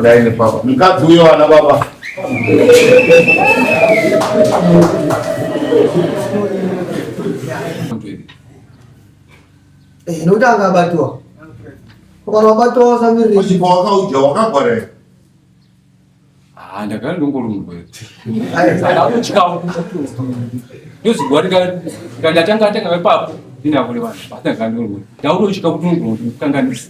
Dai nepapa. Mukadzi uyo ana baba. Eh, nokuti anga abatwa. Kana wabatwa wasamirira. Kuti pawakauja wakagwara here? Ah, ndakanga ndongori murwere. Ndakutyawo. Ndozigwa ndikatanga tanga ipapo ndinakure vanhu. Asi ndakanga ndiri murwere. Ndakutotya kuti unogona kukanganisa.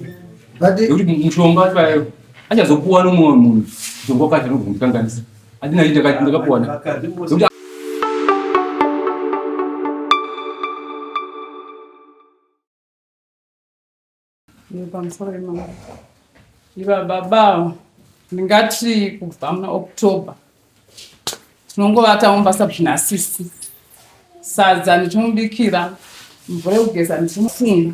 Nekuti mushonga wacho ayo achazopuwa nomumwe munhu mushonga wakacho anogona kukanganisa. Andina ndakapuwa. Nekuti Pamusoro imama. Iva baba ndingati kubva muna October tinongovata mumba sabzvina sisi sadza ndichimubikira mvura yekugeza ndichimufunga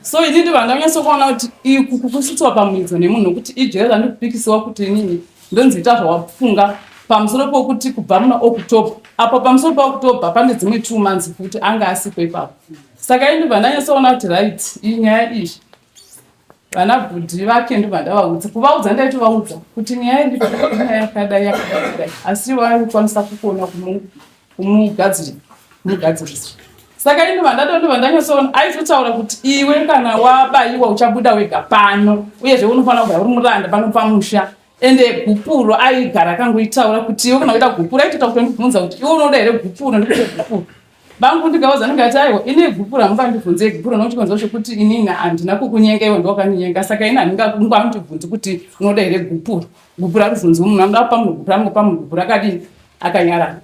so ini ndibva ndanyatsokuona kuti iku kukusvitswa pamuidzo nemunhu nokuti ijere randikupikisiwa kuti inini ndonzi ita zvawafunga pamusoro pokuti kubva muna October apo pamusoro paOctober pane dzimwe two months futi anga asipo ipapo saka ini ndibva ndanyatsoona kuti right iyi nyaya iyi vana bhudhi vake ndibva ndavaudza kuvaudza ndaitovaudza kuti nyaya iyi nyaya yakadai yakadai asi vaikwanisa kukona kumugadzirisa saka ini ndibva ndato ndibva ndanyatsoona aitotaura kuti iwe kana wabayiwa uchabuda wega pano uyezve unofanira kugara uri muranda pano pamusha ende gupuro aigara akangoitaura kuti iwe kana uita gupuro aitoita kutondibvunza kuti iwe unoda here gupuro ndikuti gupuro Bangu ndikaudza ndikati aiwa ini gupuro hamungandibvunze gupuro nokuti chikonzero chekuti inini handina kukunyenga iwe ndowakandinyenga saka ini handingangandibvunzi kuti unoda here gupuro gupuro aribvunzi munhu anoda kupa munhu gupuro anongopa munhu gupuro akadini akanyarara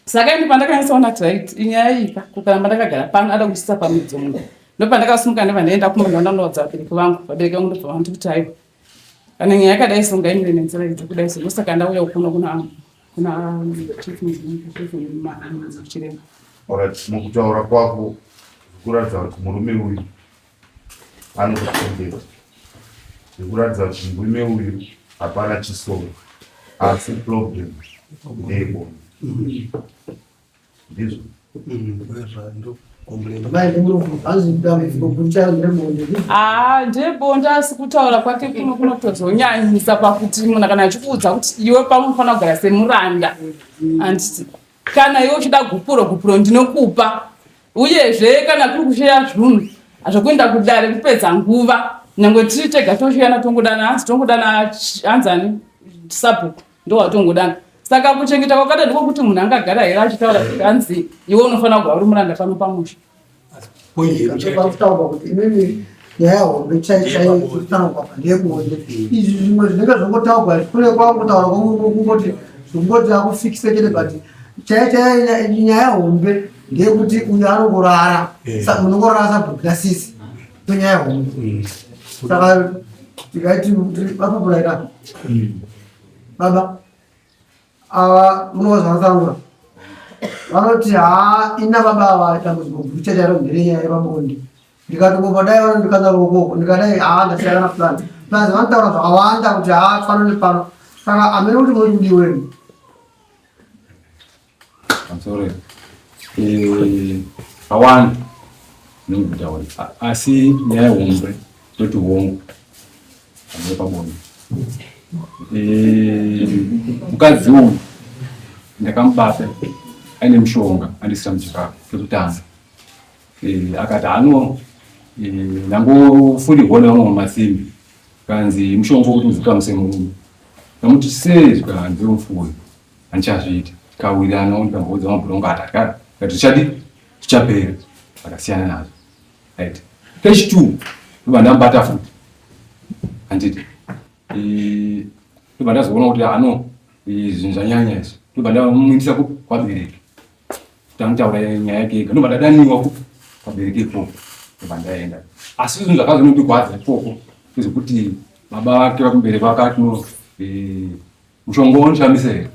saka ini pandakanyatsoona kuti right inyaya iyi ka kukaramba ndakagara pano ada kuisisa pamidzo munhu ndopandakasimuka ndobva ndaenda kumba ndondoudza vabereki vangu vabereki vangu ndobva vandi kuti aiwa kana nyaya yakadai so ngaimire nenzira idzi kudai so ndosaka ndauya kuno kuna kuna chief chiremba. Alright, mukutaura kwako zvikuratidza kuti murume uyu anokuchengeta zvikuratidza kuti murume uyu hapana chisoro asi problem ndeyebonde ndizvo Ah, ndebonde asi kutaura kwake kuno kunotozonyanyisa pakuti munhu kana achikuudza kuti iwe pamunofanira kugara semuranda anditi kana iwe uchida gupuro gupuro ndinokupa uyezve kana kuri kusheya zvunhu zvekuenda kudare kupedza nguva nyangwe tiri tega tosheyana tongodana hanzi tongodana hanzani sabhuku ndowatongodana saka kuchengeta kwakada ndiko kuti munhu angagara here achitaura kuti hanzi iwe unofanira kugara uri muranda pano pamusha pakutaurwa kuti imimi nyaya hombe chaichaitanogwa ndeyebonde izvi zvimwe zvinenge zvongotaurwa kune kwakutaura kungoti zvongoti akufikise chete but chaiyo chaiyo nyaya hombe ndeyekuti uyu anongorara munongorara sabhuku nasisi tonyaya hombe saka tikaiti vapupuraira Baba ava munova zvavatsanangura vanoti haa ina baba ava dambudziko guru chete aro nderenyaya yepabonde ndikatongobva dai vanondikanda ruoko ndikadai haa ndasiya kana plan plus vanotaura zvakawanda kuti haa pano nepano saka hamene kuti munoti kudii wenu Pamusoro eh, pawanda ndinokutaura asi nyaya yehombe toti hongu pamwe pabonde eh, mukadzi uyu ndakamubata aine mushonga andisira muchikafu kekutanga eh, akati ano ndangofurirwa nevamwe masimbi kanzi mushonga wekuti uzikamuse murume ndamuti sei zvikanzi mufuri handichazviita tikawirirana ndikamboudza mabhurongo atatya kati tichadi tichapera akasiyana nazvo right page two ndobva ndamubata futi handiti ndobva ndazoona kuti ano zvinhu zvanyanya izvi ndobva ndamuindisa kwabereki kuti anotaura nyaya yake ega ndobva ndadaniwa kwabereki ikoko ndobva ndaenda asi zvinhu zvakazonondirwadza ikoko ndezvekuti baba vake vakubereki vakati no Mushonga unoshamisa here?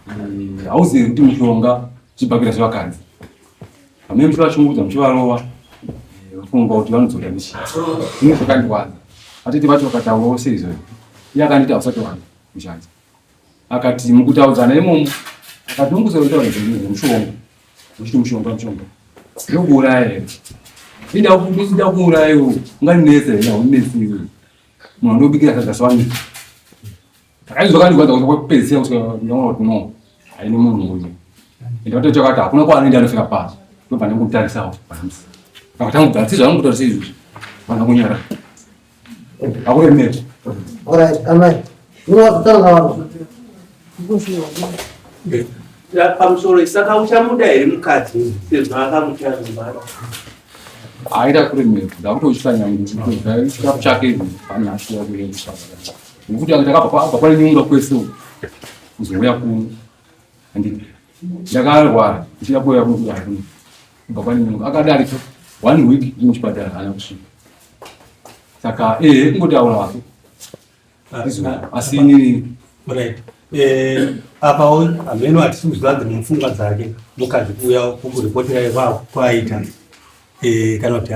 Eh, hauzivi kuti mushonga chibhakira zvevakadzi. Pamene muchivashungurudza muchivarova, eh, vafunga kuti vanodzoka nechi. Ini zvakandirwadza. Atete vacho vakataurawo sei izvozvo. Iye akanditi hausati wanza mushanzi. Akati mukutaudzana imomo, akati unguzotaura zvemushonga. Uchiti mushonga mushonga. Ndokuuraya here? Ida kuuraya iwe. Unganinetsa here? Haunetsi iwe. Munhu anobikira sadza sewanyika. Takaizwa kandirwadza kusvika kwekupedzisira kusvika ndaona kuti no, haini munhu uyu. Ende vatoita vakati hakuna kwaanoenda anofika pasi. Ndobva ndangomutarisawo panamisi. Akatanga kugara sizvo anongotarisa izvozvi. Vana kunyara. Akuremera. Alright, amai. Unowazotaura vanhu. Pamusoro saka uchamuda here mukadzi sezvo akamucharumbara? Aida kuremera. Ndakutochita nyangu. Chikafu chake panhasi yakuendesa. Nekuti takabva abva kwale nyunga kwese uku. Kuzouya kuno. Handiti. Ndakarwara ndichida kuuya kuno kudai kuno. Kubva kwale nyunga. Akadarika one week ndiri muchipatara haana kusvika. Saka eh kungotaura wake. Asi inini right. Eh, apawo hameno hatisi kuziva dziri mupfungwa dzake mukadzi kuuya kukuripotera kwaaita eh, kana kuti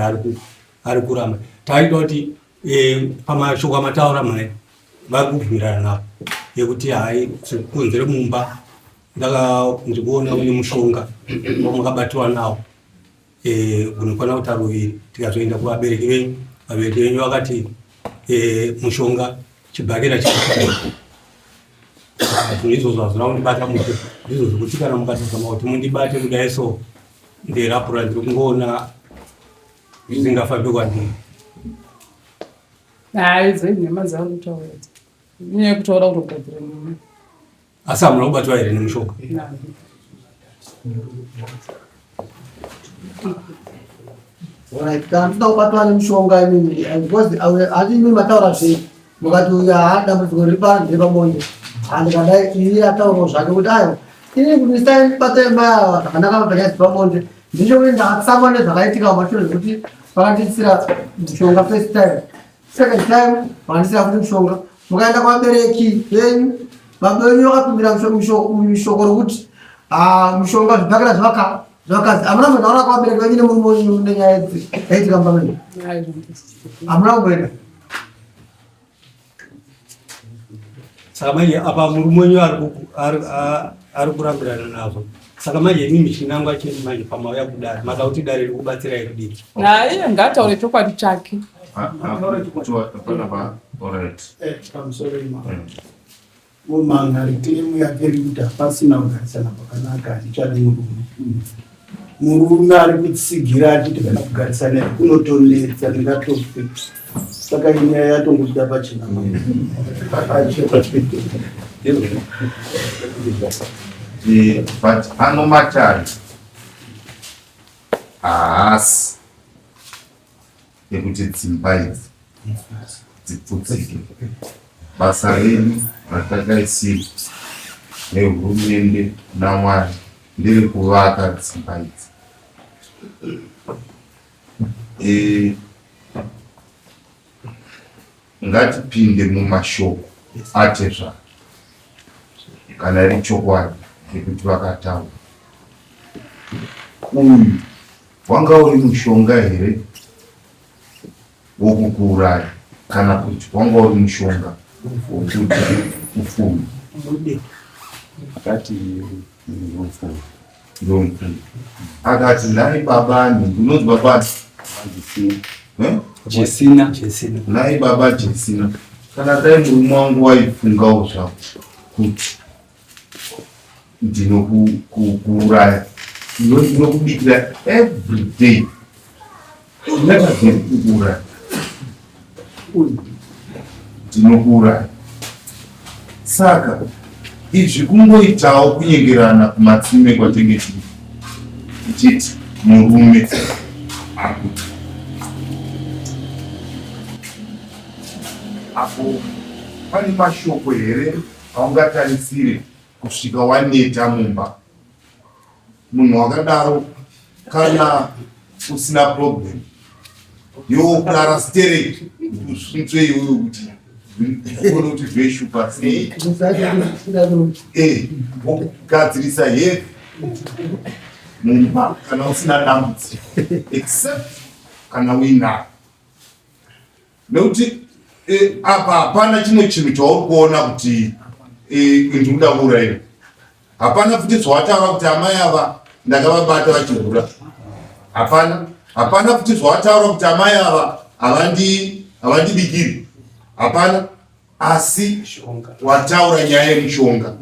ari kuramba taida kuti eh, pamashoko amataura mai vari kubvumirana napo yekuti hai kunze mumba ndikuona kune mushonga wamakabatiwa nawo eh, unokwana kuita ruviri tikazoenda kuvabereki venyu vabereki venyu vakati eh, mushonga chibhakera zvinhu izvozvo hazvina kundibata mushe ndizvo zvekuti kana mukatozama kuti mundibate kudai so nderapura ndiri kungoona zvisingafambi kwandiri. Hayi idzo inhema dzauri kutaura idzi. Inyaya yekutaura kutogadzira nyaya. Asi hamuna kubatwa here nemushonga? Alright, kana ndinoda kubatwa nemushonga imimi because hati imimi mataura zvei mukati uyu haa dambudziko riri pano ndiri pabonde handikadai iye ataurawo zvake kuti ayo ini kuti ndisaibata imba yava zvakanaka panyaya dzepabonde Ndicho ndakatsamwa nezvakaitika mumashure zvekuti vakandiisira mushonga first time, second time vakandiisira futi mushonga. Mukaenda kuvabereki venyu, baba venyu vakapindira shoko rokuti ah, mushonga zvibhakera zvaka zvakadzi. Hamuna kumbotaura kuvabereki venyu nemurume wenyu nenyaya idzi yaitika mumba menyu? Hamuna kumboenda? Saka manje apa murume wenyu ari kurambirana nazvo. Saka manje imimi chinangwa chenyu manje pamauya kudare mada kuti dare rikubatsirai kudii? Naye ngaataure chokwadi chake. Pamusoro ima mumhan'ari temu yake iri kuti hapasina kugarisana kwakanaka handichadi murume. Murume ari kutsigira achiti kana kugarisana kunotonetsa ndingatofe. Saka inyaya yatongobuda pachena. But ano matare haasi ekuti dzimba idzi dzipfutsike. Basa redu ratakaisirwa nehurumende naMwari nderekuvaka dzimba idzi. E, ngatipinde mumashoko atezvara kana iri chokwadi ekuti vakataura uyu wanga uri mushonga here wokukuuraya kana kuti wanga uri mushonga wokuti upfume? Akati upfume. Ndomupfume. Akati nhai baba ani unonzi baba ani? Eh? Jesina. Jesina. Nhai baba Jesina. Kana dai murume wangu waifungawo zvako kuti ndinokuuraya ndinokubikira every day ndingatadze kukuuraya ndinokuuraya saka izvi kungoitawo kunyengerana kumatsime kwatenge tiri tichiti murume akuti apo pane mashoko here Haungatarisire kusvika waneta mumba. Munhu wakadaro kana usina problem yokurara stereki usvitswe iwewe kuti uone kuti zveshupa sei eh, wogadzirisa hevi mumba kana usina dambudziko except kana uinaro nekuti eh, apa hapana chimwe chinhu chauri kuona kuti eh, ndikuda kuuraiwa hapana futi zvawataura kuti amai ava ndakavabata vachihura hapana hapana futi zvawataura kuti amai ava havandibikiri. Hapana. Asi wataura nyaya yemushonga.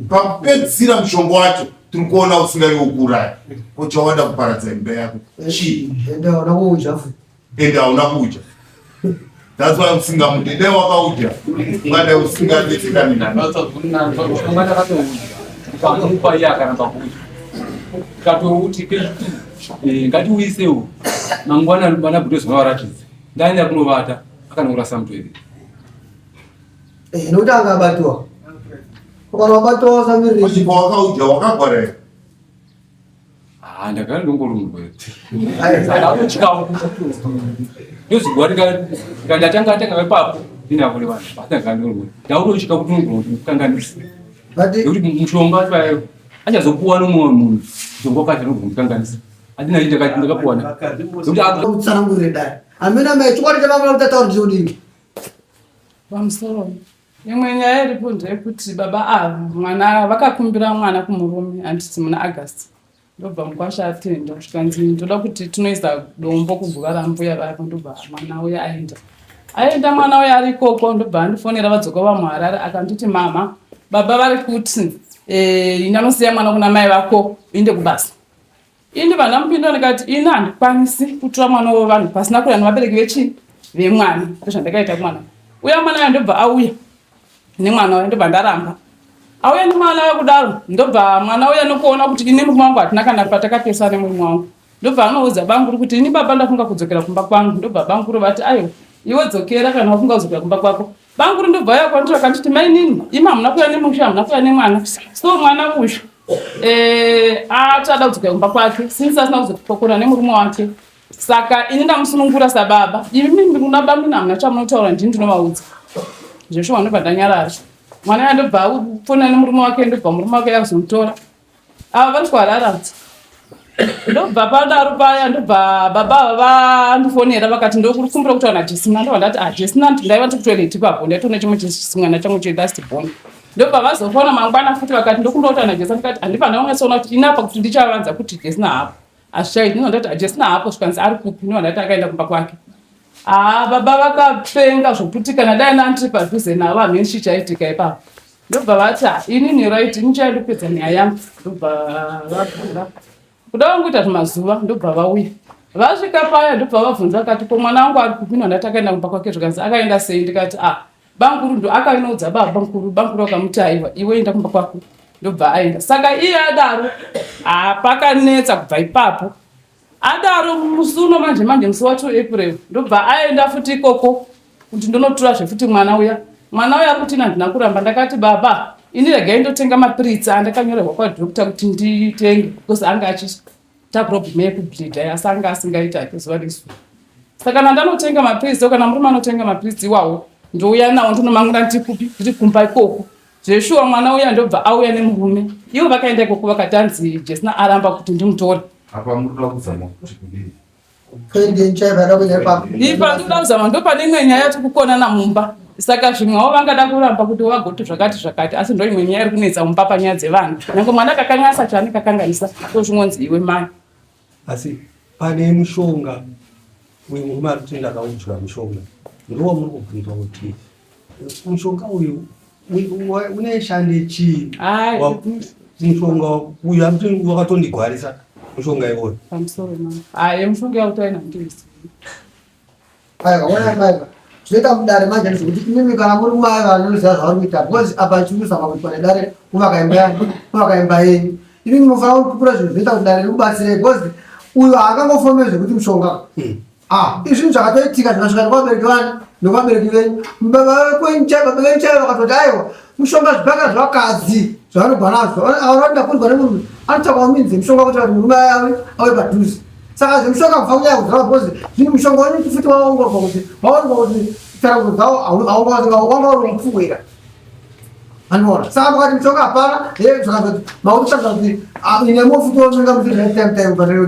Pakupedzisira mushonga wacho tiri kuona usingari wokuuraya. Ko chawada kuparadza imba yako chii? Ende hauna kuudya futi. Ende hauna kudya. That's why usingamude. Dai wakaudya ungadai usinganetsekani naye. Mushonga ndakatoudya ndikamupa iye akaramba kudya ndikatouti ngatiuisewo mangwana vana bhutozi vavaratidze ndaenda kunovata akanourasa mutoilet. Eh, nokuti anga abatiwa. Kana wabatiwa usamirire. Kuti pawakaudya wakagwara here? Ah, ndakanga ndongori murwere. Ndakutya ndozigwa ndikandatanga tanga ipapo ndinakule vanhu asi ndakanga ndingori murwere. Ndakutotya kuti unogona kundikanganisa. Nekuti mushonga wacho ayo achazopuwa nomumwe munhu mushonga wakacho anogona kundikanganisa. Andina ndakapuwa nekuti Kutsanangurire dare. Amene mai chokwadi chavangura kuti ataura ndechekudini? Pamusoro. Imwe nyaya iripo ndeyekuti baba ava mwana vakakumbira mwana kumurume handiti muna August ndobva mukwasha atenda zvikanzi ndoda kuti tinoisa dombo kuguva rambuya vako ndobva mwana uya aenda aenda mwana uya ari ikoko ndobva andifonera vadzoka vamuharare akanditi mama baba vari kuti eh, ini anosiya mwana kuna mai vako uinde kubasa Ini vandamupindura ndikati ini handikwanisi kutora mwana wevanhu pasina kuya nevabereki vechii vemwana ndozvandakaita kumwana uya mwana uya ndobva auya nemwana uya ndobva ndaramba auya nemwana uya kudaro ndobva mwana uya nokuona kuti ini nemurume wangu hatina kana patakapesana nemurume wangu ndobva anoudza banguru kuti ini baba ndafunga kudzokera kumba kwangu ndobva banguru vati aiwa iwe dzokera kana wafunga kudzokera kumba kwako Banguru ndobva vauya kwandiri vakanditi mainini imi hamuna kuuya nemusha hamuna kuuya nemwana so mwana uyu eh, achada kudzokera kumba kwake since asina kuzopokona nemurume wake saka ini ndamusunungura sababa imi kuna bamini hamuna chamunotaura ndini ndinovaudza zveshuwa ndobva ndanyarara mwana uya ndobva afona nemurume wake ndobva murume wake yakuzomutora ava vari kuharara ndobva padaro paya ndobva baba ava vandifonera vakati ndokukumbira kutaura najesina ndobva ndati ah jesina ndaiva ndiri kutoilet ipapo ndaitone chimwe chisimwana changu chelast born ndobva vazofona mangwana futi vakati ndokumbira kutaura najesina ndikati handifanira kunyatsoona kuti inapa kuti ndichavanza kuti jesina hapo hazvichaiti ndobva ndati jesina hapo zvikanzi ari kupi ndobva ndati akaenda kumba kwake haa baba vakapenga zvokuti kana dai ndandiri padhuze navo hameni chii chaitika ipapo ndobva vati ah, inini right ini chaya ndopedza nyaya yangu ndobva vabvunza kuda vangu kuita zvimazuva ndobva vauya vasvika paya ndobva vabvunza vakati ko mwana wangu ari kupi ndati akaenda kumba kwake zvikanzi akaenda sei ndikati a ah, bamkuru ndo akainoudza baba mkuru bamkuru vakamuti aiwa iwe enda kumba kwako ndobva aenda saka iye adaro hapakanetsa kubva ipapo Adaro musi uno manje manje musi wacho April ndobva aenda futi ikoko kuti ndonotora zvefuti mwana uya. Mwana uya ari kuti ini handina kuramba ndakati baba ini regai ndotenga mapiritsi andakanyorerwa kwadoctor kuti nditenge because anga achiita problem yekubleeda asi anga asingaiti hake zuva nezuva. Saka kana ndanotenga mapiritsi kana murume anotenga mapiritsi iwawo ndouya nawo ndonomangura ndiri kupi ndiri kumba ikoko. Zveshuwa mwana uya ndobva auya nemurume. Ivo vakaenda ikoko vakati anzi Jesina aramba kuti ndimutore. Apa muri kuda kuzama kuti kudii? Ipa ndikuda kuzama ndopane imwe nyaya yatiri kukonana mumba. Saka zvimwewo vangada kuramba kuti vagoti zvakati zvakati asi ndo imwe nyaya iri kunetsa mumba panyaya dzevanhu. Nyangwe mwana akakanganisa chaanenge akakanganisa tozvingonzi iwe mai. Asi pane mushonga uyu murume ari kuti ndakaudya mushonga ndiwo muri kubvunzwa kuti mushonga uyu uneshande chii mushonga uyu akuti wakatondigwarisa mushonga iwoyo pamusoro mama hayi mushonga yautaina ndisi aiwa ona mai zvinoita mudare manje ndezvekuti imimi kana muri mai vanoziva zvavari kuita because apa chirikuzama kuitwa nedare kuvaka imba yangu kuvaka imba yenyu imimi munofanira kupupura zvinhu zvinoita kuti dare rikubatsirei because uyo haakangofome zvekuti mushonga Ah, izvi zvakatoitika zvikasvika nekuvabereki vani nekuvabereki venyu baba venyu chaivo vakatoti aiwa mushonga zvibhaka zvevakadzi zvavanobva nazvo aona kuti ndakundwa nemurume anotsvakawo minzi yemushonga kuitira kuti murume ave ave padhuze saka zvemushonga kubva kunyaya kuzvava because zvini mushonga wenyu futi waongorwa kuti waonekwa kuti tsarangudzo dzawo wanga uri mupfuwira anoona saka mukati mushonga hapana zvakazoti makutotsvaga kuti ah, ine mofuti wonenga muti time time pane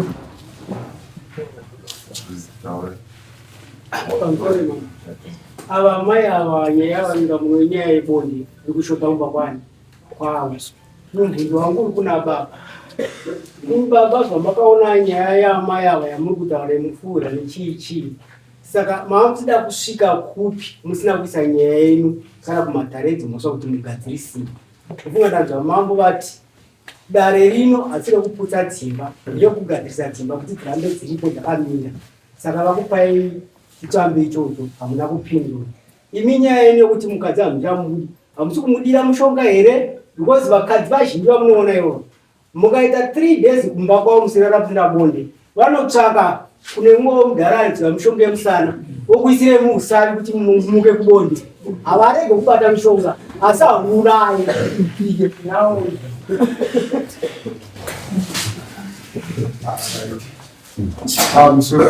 Ava mai ava nyaya yavanonga muno inyaya yebonde iri kushota kumba kwani kwavo. Mubvunzo wangu uri kuna baba. Baba zvamakaona nyaya yaamai ava yamuri kutaura yemupfuura nechii chii. Saka mava muchida kusvika kupi musina kuisa nyaya yenyu kana kumatare edzimhosva kuti mugadzirisire? Ndofunga ndanzwa mambo vati dare rino hasi rekuputsa dzimba, nderekugadzirisa dzimba kuti dzirambe dziripo dzakamira. Saka vakupai chitsvambe ichocho hamuna kupindura. Imi nyaya yenyu yekuti mukadzi hamuchamudi, hamusi kumudira mushonga here? Because vakadzi vazhinji vamunoona ivo Mukaita 3 days kumba kwavo musirara musina bonde, vanotsvaka kune mumwe mudhara aidzwa mishonga yemusana wokuisire muusavi kuti mumuke kubonde. Havarege kubata mishonga asi hamuurayi. Pamusoro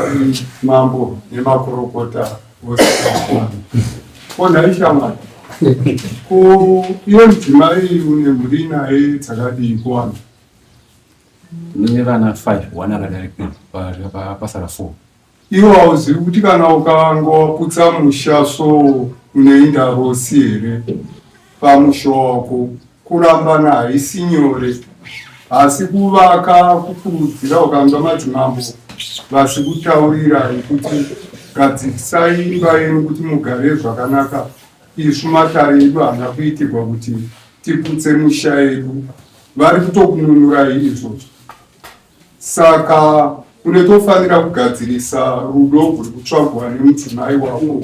mambo nemakorokota ose. Ko nhai shamwari, ko iye mudzimai une mhuri naye dzakadii kuwana? Ndine vana 5, one akadarika pasara 4. Iwe hauzivi kuti kana ukanga waputsa musha so unoenda rosi here pamusha wako? Kurambana haisi nyore asi kuvaka kukurudzira ukanzwa madzimambo vasikutaurirai kuti gadzirisai imba yenyu kuti mugare zvakanaka isu matare edu haana kuitirwa kuti tiputse musha yedu vari kutokununurai izvozvo Saka unotofanira kugadzirisa rudo rwuri kutsvagwa nemudzimai wako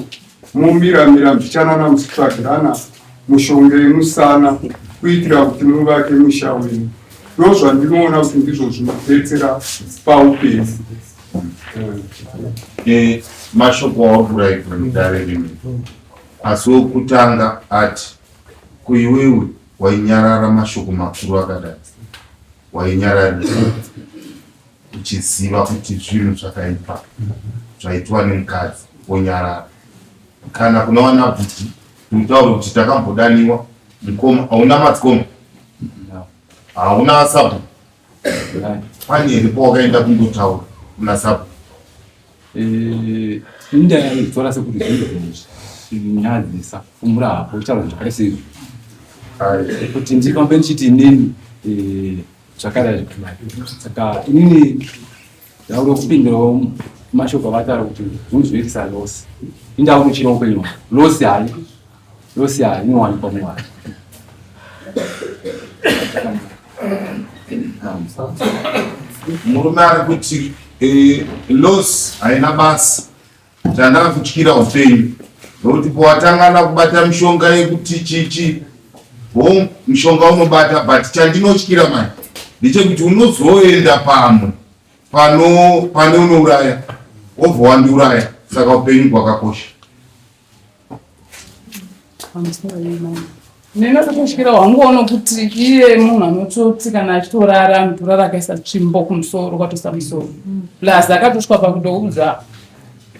momiramira mbichanana muchitsvagirana mushonga yemusana kuitira kuti muvake musha wenyu. Ndozvandinoona kuti ndizvo zvinobetsera paupenyu. Eh, mashoko auri kurairwa mudare rino asi wokutanga ati kuiwewe wainyarara mashoko makuru akadai Wainyararira uchiziva kuti zvinhu zvakaipa zvaitwa nemukadzi wonyarara. Kana kuna wana bhuti utaure kuti takambodaniwa mukoma hauna madzikoma hauna sabhuku pane here pawakaenda kundotaura kuna sabhuku? Eh, ndaitora sekuti zvinhu zvinyadzisa fumura hapo kutaura zvakare seizvo kuti ndifambe ndichiti inini eh, zvakadai saka inini ndakuda kupindirawo mashoko avataura kuti zvinhu zvinoitisa losi indakutochira upenyu hwangu losi hayi losi hayi inowanikwa muvanhu Murume ari kuti eh, loss haina basa chandava kutyira upenyu nokuti powatangana kubata mishonga yekuti chichi ho mushonga unobata but chandinotyira manje ndechekuti unozoenda pamwe pano pane unouraya wobva wandiuraya saka upenyu hwakakosha Ndinototyira hwangu ono kuti iye munhu anototi kana achitorara anotorara akaisa tsvimbo kumusoro kwatoisa musoro plus akatosvika pakutoudza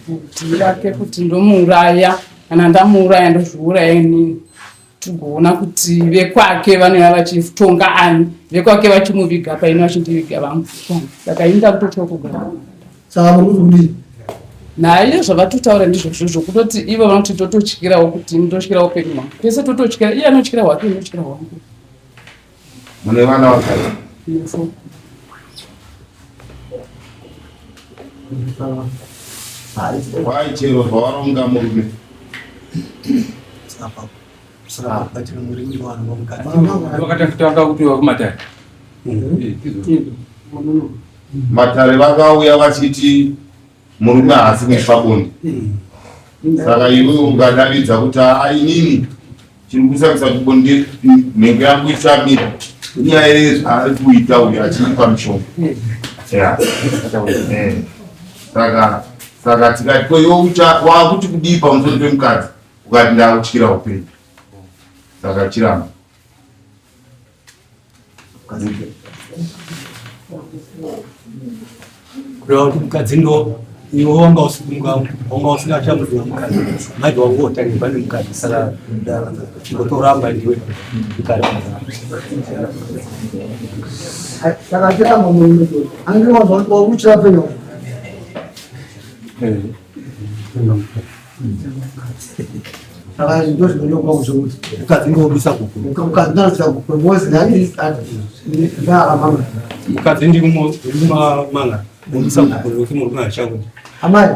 kuti vake kuti ndomuuraya kana ndamuuraya ndozviuraya inini tigoona kuti vekwake vanouya vachitonga ani vekwake vachimuviga paini vachindiviga vangu saka ini ndakutotya kugara Saka muri kuti kudii? Naye zvavatotaura ndizvozvo zvokutoti ivo vanoti tototyirawo kuti ndotyira upenyu hwangu tese tototyira iye anotyira hwake inotyira hwangu. Mune vana vakati? Nefo. Why chero zvawaronga murume? Vakatanga kupiwa kumatare. Matare vakauya vachiti murume haasi kuipa bonde. Saka iwe ukadavidza kuti haa inini chiri kusakisa kuti bonde nhengo yangu ichamira inyaya yezvaari kuita uyu achiipa mishonga. Yeah. Eh. Saka saka tikati ko iwe wakuti kudii pamusoro pemukadzi ukati ndakutyira upenyu saka chiramba kureva kuti mukadzi ndo iwe wanga wanga usingachamuziva mukadzi manje wanga wotangirwa nemukadzi saka chingotoramba ndiwe mukadzi saka chiramba murume ange wakuchira penyu saka ndo zvinonyorwa kuzvokuti mukadzi ndobisa kuku mukadzi ndanoisa kuku because ndaakamanga mukadzi ndikumamanga ndobisa kuku nekuti murume hachakuti amai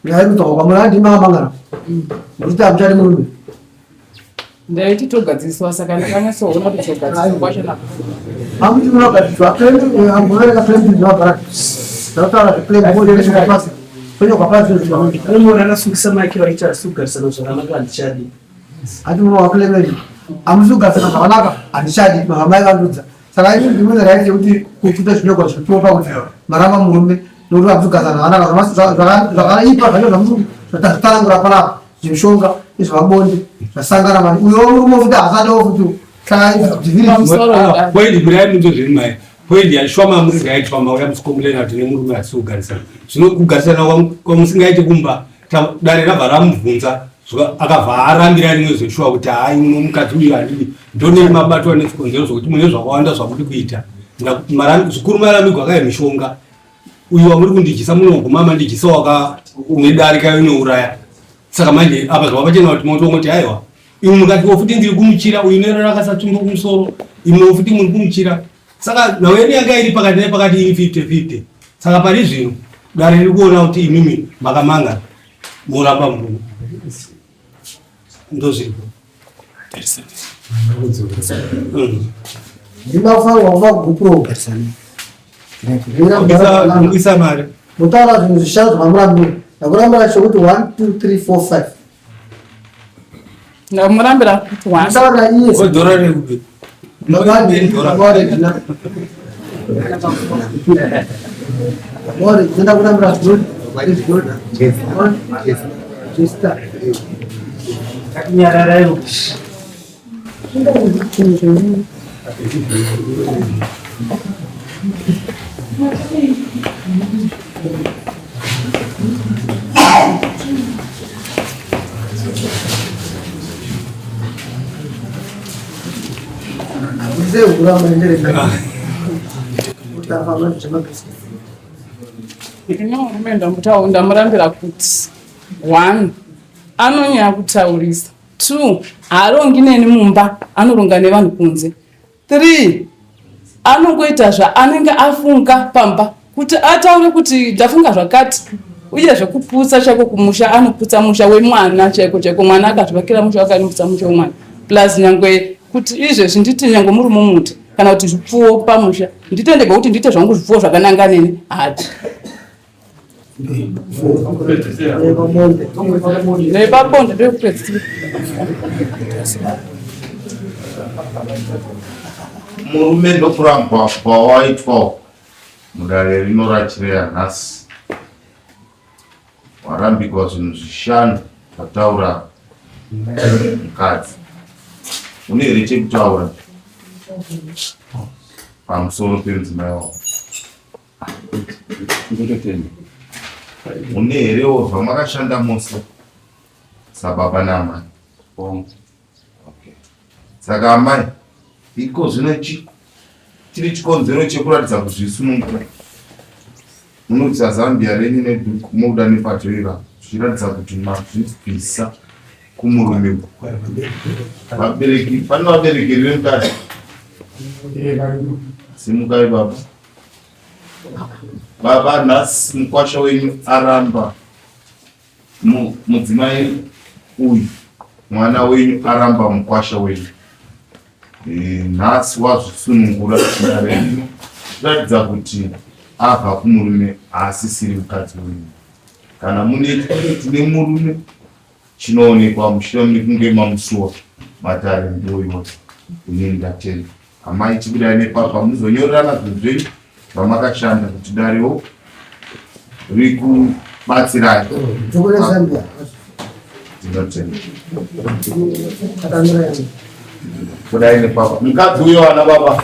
Nyaya iri kudzoka kwamuri handii makamangana. Muchiti hamuchadi murume. Ndaiti togadziriswa saka ndakanyatsoona kuti togadziriswa kwacho na. Hamuti munogadziswa. Ambovereka claim zvinobhara. Ndakutaura zveclaim mozovereka pasi. Tonyorwa pasi zvinhu. Unoona akasungisa mai vaita asi kugarisana zvakanaka handichadi. Hati munowa claim yenyu. Hamusi kugarisana zvakanaka handichadi mama vandudza. Saka ini ndimune right yekuti kuita zvinyorwa zvinopa kuti maramba murume nokuti hamusi kugarisana zvakanaka zvakaipa zvacho zvamusi zvatazvitsanangura panapa zvemishonga nezvemabonde zvasangana mani uyo murume futi haasadawo futi saka ah, point mirai munzwe zvenyu mai point yashwama muri right pamauya musikomulena kuti nemurume hatisi kugarisana zvino kugarisana kwamusingaite kumba dare rabva ramubvunza akabva arambira rimwe zveshuwa kuti hayi uno mukadzi uyu handidi ndonei mabatwa nechikonzero zvokuti mune zvakawanda zvamuri kuita zvikuru maramigwa akaye mishonga uyu wamuri kundidyisa munoguma mandidyisa waka unedarika inouraya saka manje apa zvava pachena kuti motongoti aiwa imwe mukatiwo futi ndiri kumuchira uyu nero rakasatsumba kumusoro imwewo futi muri kumuchira saka nhau yedu yanga iri pakati nepakati iri 50 50 saka pari zvino dare riri kuona kuti imimi makamanga moramba murume ndozviripo Ndinofanirwa kuva gupuro. Kuisa mari. Mutaura zvinhu zvishanu zvamurambira. Ndakurambira chokuti 1 2 3 4 5. Ndamurambira kuti 1. Mutaura iye. Odhora rekupi? Baba Bora, ndakurambira good. Is good. One. Sister. Nyararai. Murume ndamurambira kuti one anonyanya kutaurisa 2 haarongi neni mumba anoronga nevanhu kunze 3 anongoita zvaanenge afunga pamba kuti ataure kuti ndafunga zvakati uye zvekuputsa chaiko kumusha anoputsa musha wemwana chaiko chaiko mwana akazvivakira musha wake anoputsa musha wemwana plus nyangwe kuti izvezvi nditi nyangwe muri mumuti kana kuti zvipfuwo pamusha nditendege kuti ndiite zvangu zvipfuwo zvakananga neni hati Nepabonde ndokupedzisira. Murume ndokurambwa kwawaitwa mudare rino rachireya nhasi warambikwa zvinhu zvishanu zvataura mukadzi une here chekutaura pamusoro pemudzimai wako Ndototenda. Mune herewo zvamakashanda mose sababa naamai? Hongu. Okay. Saka amai, iko zvino chi chiri chikonzero chekuratidza kuzvisunungura. Munobvisa zambia renyu nedhuku mobuda nepajoira zvichiratidza kuti mazvibvisa kumurume uku. Vabereki, pane vabereki here vemukadzi? Simukai baba. Baba nhasi mukwasha wenyu aramba mudzimai uyu mwana wenyu aramba mukwasha wenyu e, nhasi wazvisunungura dare rino kuratidza kuti abva kumurume haasisiri mukadzi wenyu kana mune chikwereti nemurume chinoonekwa mushure mekunge mamusuwa matare ndiwo yose inini ndatenda Amai chibudai nepapa muzonyorerana zvinhu zvenyu zvamakashanda kuti darewo rikubatsirai. Tinotenda. Budai nepapa. Mukadzi uyo ana baba.